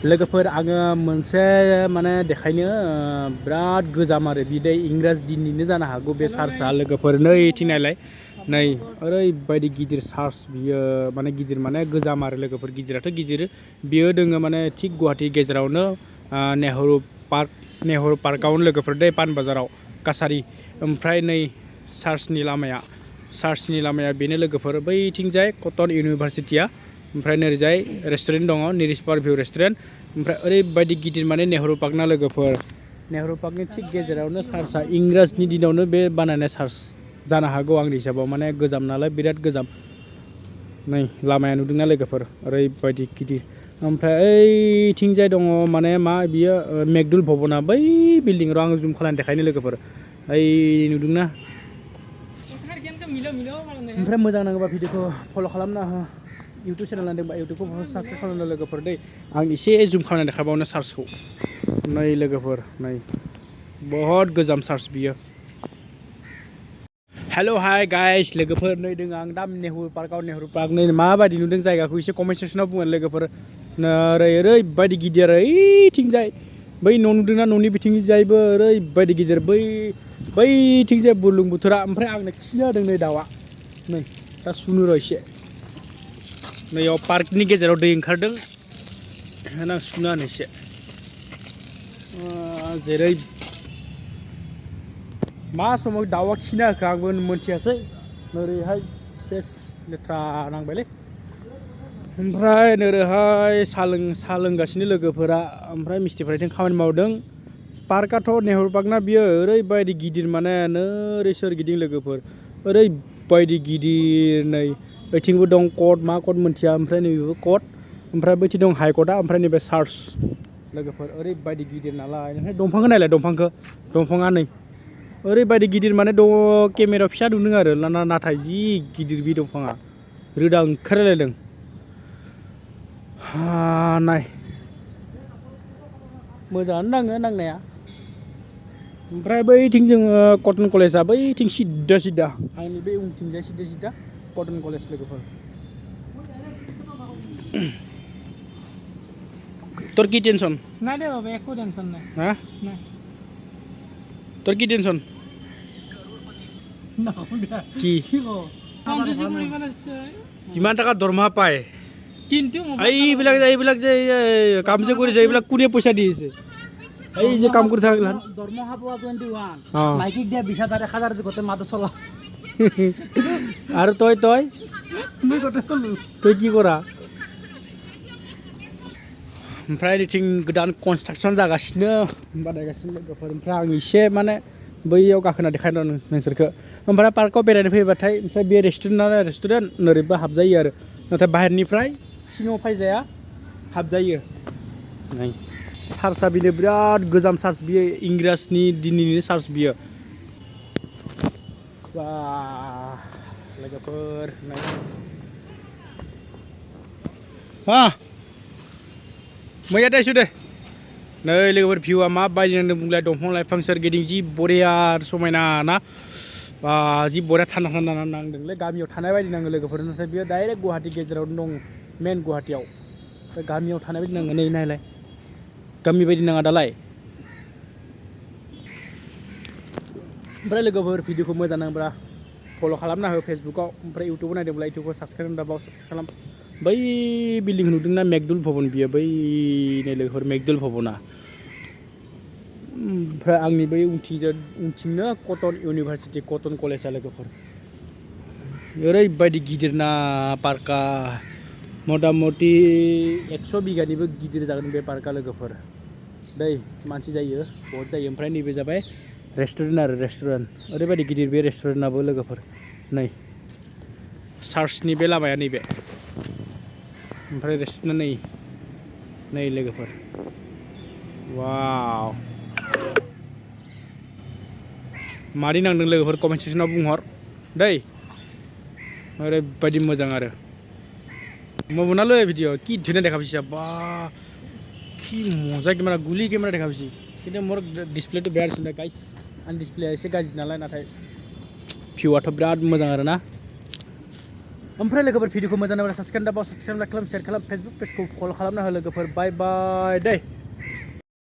लोगोफोर आङो मोनसे माने देखायनो बिराद गोजाम आरो बिदै इंराज दिननिनो जानो हागौ बे चार्चआ लोगोफोर नैथिं नायलाय नै ओरैबायदि गिदिर चार्च बियो माने गिदिर माने गोजाम आरो लोगोफोर गिदिराथ' गिदिर बियो दोङो माने थिग गुवाहाटी गेजेरावनो नेहरू पार्कआवनो लोगोफोर दै पान बाजाराव कासारि ओमफ्राय नै चार्चनि लामाया बेनो लोगोफोर बैथिंजाय कटन इउनिभारसिटिया ओमफ्राय नैजाय रेस्टुरेन्ट दङ निरिश पारभिउ रेस्टुरेन्ट ओमफ्राय ओरैबायदि गिदिर माने नेहरू पार्कना लोगोफोर नेहरू पार्कनि थिग गेजेरावनो चार्चआ इंराजनि दिनावनो बे बानायनाय चार्च जानो हागौ आंनि हिसाबाव माने गोजाम नालाय बिराद गोजाम नै लामाया नुदोंना लोगोफोर ओरैबायदि गिदिर ओमफ्राय ओइथिंजाय दङ माने मा बियो मेकडुल भबना बै बिल्डिं आं जुम खालामनो देखायनो लोगोफोर ओइ नुदोंना ओमफ्राय मोजां नाङोबा भिडिअखौ फल' खालामना हो इउटुब चेनेल नांदोंबा इउटुबखौ साबसक्राइब खालामनो लोगोफोर दै आं एसे जुम खालामना देखायबावनो चार्चखौ नै लोगोफोर नै बहुत गोजाम चार्च बियो हेल' हाय गाइस लोगोफोर नै दोङो आं दा नेहरू पार्क नै माबायदि नुदों जायगाखौ एसे कमेन्ट सेक्सनाव बुङो लोगोफोर ओरैबायदि गिदिर ओइथिंजाय बै न' नुदोंना न'नि बिथिंजायबो ओरैबायदि गिदिर बैथिंजाय बुरलुंबुथुरा ओमफ्राय आंनो खिनो होदों नै दाउआ नै दा सुनो र' एसे नैयाव पार्कनि गेजेराव दै ओंखारदों आं सुनो हानो एसे जेरै मा समाव दाउआ खिनो होखो आंबो मोनथियासै नोरैहाय सेस लेथ्रा नांबायलै ओमफ्राय नोरैहाय साहा लोंगासिनो लोगोफोरा ओमफ्राय मिस्ट्रिफोरा खामानि मावदों पार्कआथ' नेहरू पार्कना बियो ओरैबायदि गिदिर माने नोरै सोरगिदिं लोगोफोर ओरैबायदि गिदिर नै ओइथिंबो दं कर्ट मा कर्ट मोनथिया ओमफ्राय नैबेबो कर्ट ओमफ्राय बैथिं दं हाइ कर्टआ ओमफ्राय नैबे चार्च लोगोफोर ओरैबायदि गिदिर नालाय ओमफ्राय दंफांखौ नायलाय दंफाङा नै ओरैबायदि गिदिर माने केमेरायाव फिसा नुदों आरो नाथाय जि गिदिर बे दंफाङा रोदा ओंखारलायदों नाय मोजाङानो नाङो नांनाया ओमफ्राय बैथिं जोङो कटन कलेजआ बैथिं सिदा आंनि बे उनथिंजाय सिदा कटन कलेज लोगोफोर তোর কি টেনশন না রে বাবা একটু টেনশন নাই হ্যাঁ না তোর কি টেনশন না কি পঞ্চাশী পরিমাণে কিমান টাকা দৰমহা পায় কিন্তু এইবিলাক যে কাম যে কৰিছে এইবিলাক কোনে পইচা দি আছে এই যে কাম কৰি থাকিল দৰমহা পোৱা 21 মাইকিক দিয়া 20000 1000 গোটেই মাহটো চলা আৰু তই মই গোটেই চলো তই কি কৰা ओमफ्राय ओरैथिं गोदान कनस्ट्राक्सन जागासिनो बानायगासिनो लोगोफोर ओमफ्राय आं एसे माने बैयाव गाखोना देखायनो नोंसोरखौ ओमफ्राय पार्कआव बेरायनो फैबाथाय ओमफ्राय बे रेस्टुरेन्ट ओरैबो हाबजायो आरो नाथाय बाहेरनिफ्राय सिङाव फैजाया हाबजायो नै चार्चआ बेनो बिराद गोजाम चार्च बियो इंराजनि दिननिनो चार्च बियो बा लोगोफोर नै मैया दाइसु दे नै लोगोफोर भिउआ माबायदि नांदों बुंलाय दंफां लाइफां सोरगिदिं जि बरिया समायना ना बा जि बरिया थान्दा नांदोंलै गामियाव थानाय बायदि नाङो लोगोफोर नाथाय बियो डाइरेक्ट गुवाहाटी गेजेरावनो दं मेन गुवाहाटीयाव गामियाव थानाय बायदि नाङो नै नायलाय गामि बायदि नाङा दालाय ओमफ्राय लोगोफोर भिडिअखौ मोजां नांब्ला फल' खालामना हो फेसबुकाव ओमफ्राय इउटुबाव नायदोंब्ला इउटुबखौ साबस्क्राइब खालामदाबाव साबस्क्राइब खालाम बै बिल्डिं नुदोंना मेकडुल भबन बियो बै नै लोगोफोर मेकडुल भबना ओमफ्राय आंनि बै उनथिंनो कटन इउनिभारसिटि कटन कलेजआ लोगोफोर ओरैबायदि गिदिर ना पार्कआ मथा मथि 100 बिगानिबो गिदिर जागोन बे पार्कआ लोगोफोर दै मानसि जायो बहुत जायो ओमफ्राय नैबे जाबाय रेस्टुरेन्ट ओरैबायदि गिदिर बे रेस्टुरेन्टआबो लोगोफोर नै चार्चनि बे लामाया नैबे ओमफ्राय रेस्टुरेन्टआ नै लोगोफोर वाव मारै नांदों लोगोफोर कमेन्ट सेक्सनाव बुंहर दै ओरैबायदि मोजां आरो मबनालै भिडिअ কি ধুনীয়া দেখা পাইছে বা কি মজা কেমেৰা গুলি কেমেৰা দেখা পাইছে কিন্তু মোৰ ডিসপ্লেটো বেয়া আছিল গাইস आं डिसप्लेया एसे गाज्रि नालाय नाथाय भिउआथ' बिराद मोजां आरो ना ओमफ्राय लोगोफोर भिडिअखौ मोजां नांब्ला साबस्क्राइब खालाम शेयार खालाम फेसबुक पेजखौ फल' खालामना हो लोगोफोर बाय बाय दे